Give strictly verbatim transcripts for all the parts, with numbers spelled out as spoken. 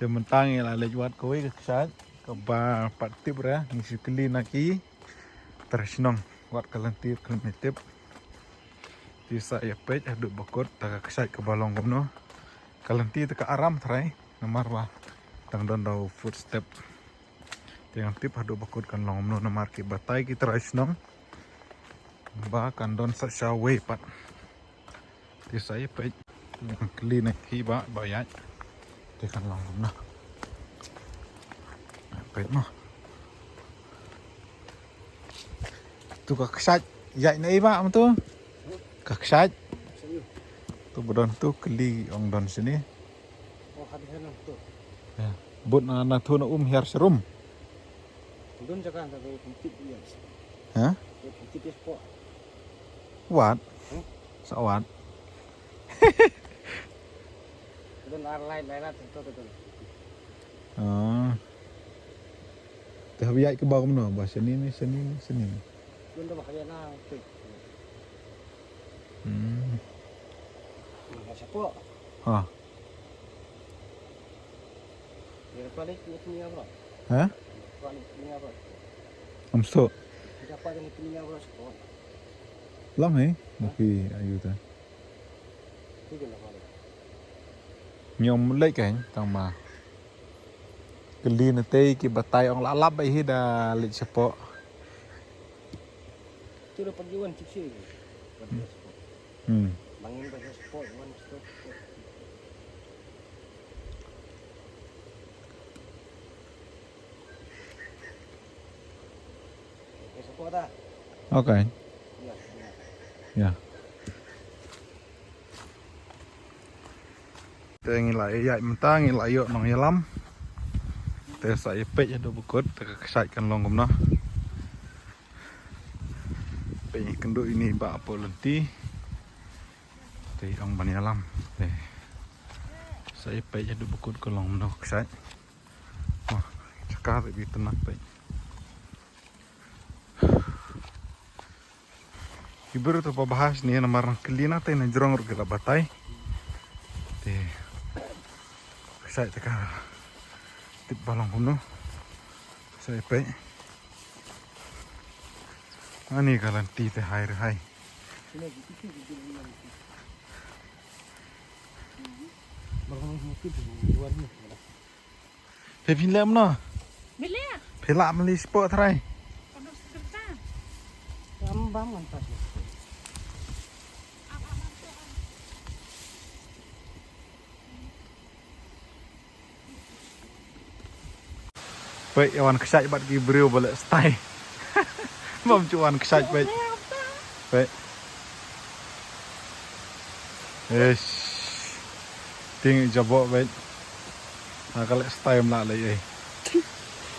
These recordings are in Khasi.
Te mynta ngi la leit wad kawei ka kshaid kaba pat tip re, ngi shu kylli na ki trai shnong wat ka lynti khlem tip. Te sa ïa peit haduh ba kut ta ka kshaid kaba long kumno. Ka lynti te ka aram trai namar ba tang don da u footstep. Te ngam tip haduh ba kut kan long kumno namar ki batai ki trai shnong ba kan don sa sha wei pat. Te sa ïa peit. Ngan kylli na ki ba ba ïaid. Te kan long kumno. Peit mo. Tu ka kshaid ïaid na i ba mo tu. Ka kshaid. Tu ba don tu kylli ong don sini. Oh, hadien tu. Ya. But na na tu na um hiar serum. Don jaka ta tu pentit dia. Ha? Pentit dia spot. Wat. Hmm? Sa wat. Don ar lain lain tu tu tu. Ah. Te hab ïaid kaba kumno ba sini ni sini ni sini ni. Don tu ba hadien na tu. Hmm. Ni spot. Ha. Dia balik ni punya bro. Ha? Balik punya bro. Am so. Dia apa ni punya bro spot. Long eh, maki ayu ta. Tiga lah balik. Nyom lek kan tang ma. Kylli na te ki batai ong la lap ba hi da lek spot. Tu dapat jiwan cip sih. Hmm. Bangin ba spot wan spot. Okay. Ya. Te ngi la ïaid mynta ngi la ïoh nongïalam. Te sa ïa peit haduh ba kut te ka kshaid kan long kumno. Peit ngi kynduh ine ba hapoh lynti. Te ong ban ïalam. Te sa ïa peit haduh ba kut ka long kumno ka kshaid. Oh, jaka te bi tynnak peit. Ki briew te ba bha shane namar nang kylli na te na jrong ruh ki la batai. Te kshaid te ka tip ba long kumno. Kshaid peit. Ani ka lynti te hai re hai. Te phin lem no. Bilia. Phi lah meli spot trai. Kono sekerta. Bam bam kan pas. Peit ïa wan kshaid bad ki briew ba leh stai. Bam ju wan kshaid peit. Peit. Eish. Ting jabok beit. Ha ka leh stai ym lah leh ei.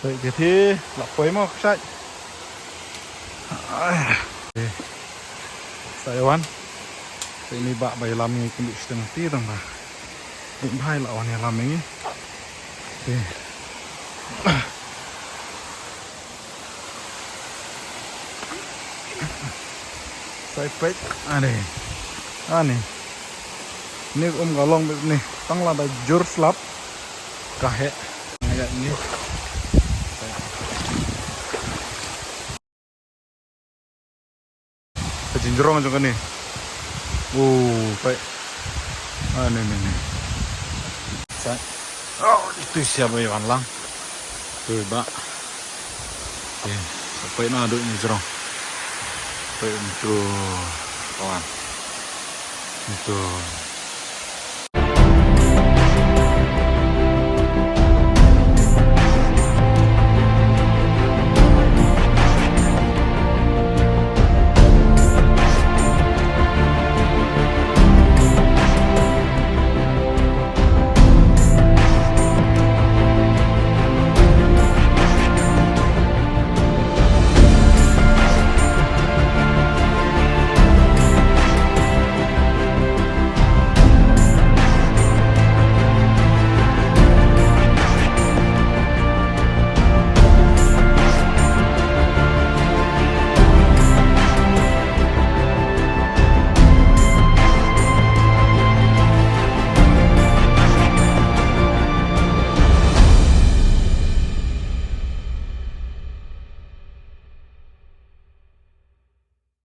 Peit ki thi la poi mo kshaid. Ai. Sa ïa wan. Sa ini ba ba ïalam ngi kynduh shiteng ti tang ba. Dik bha ïa la wan ïalam ngi. Te. Sa ïa peit. Ani. Ani. Ni um ka long beit ni. Tang lada jur slap. Ka heh. Nga ïaid ni. Ka jingjrong jong kane. Oh, peit. Ah, ni, ni, ni. Sa. Oh, itu siapa yang lang? Tu ba. Okay, sa peit na duk ni jrong. Peit tu. Kawan. Itu.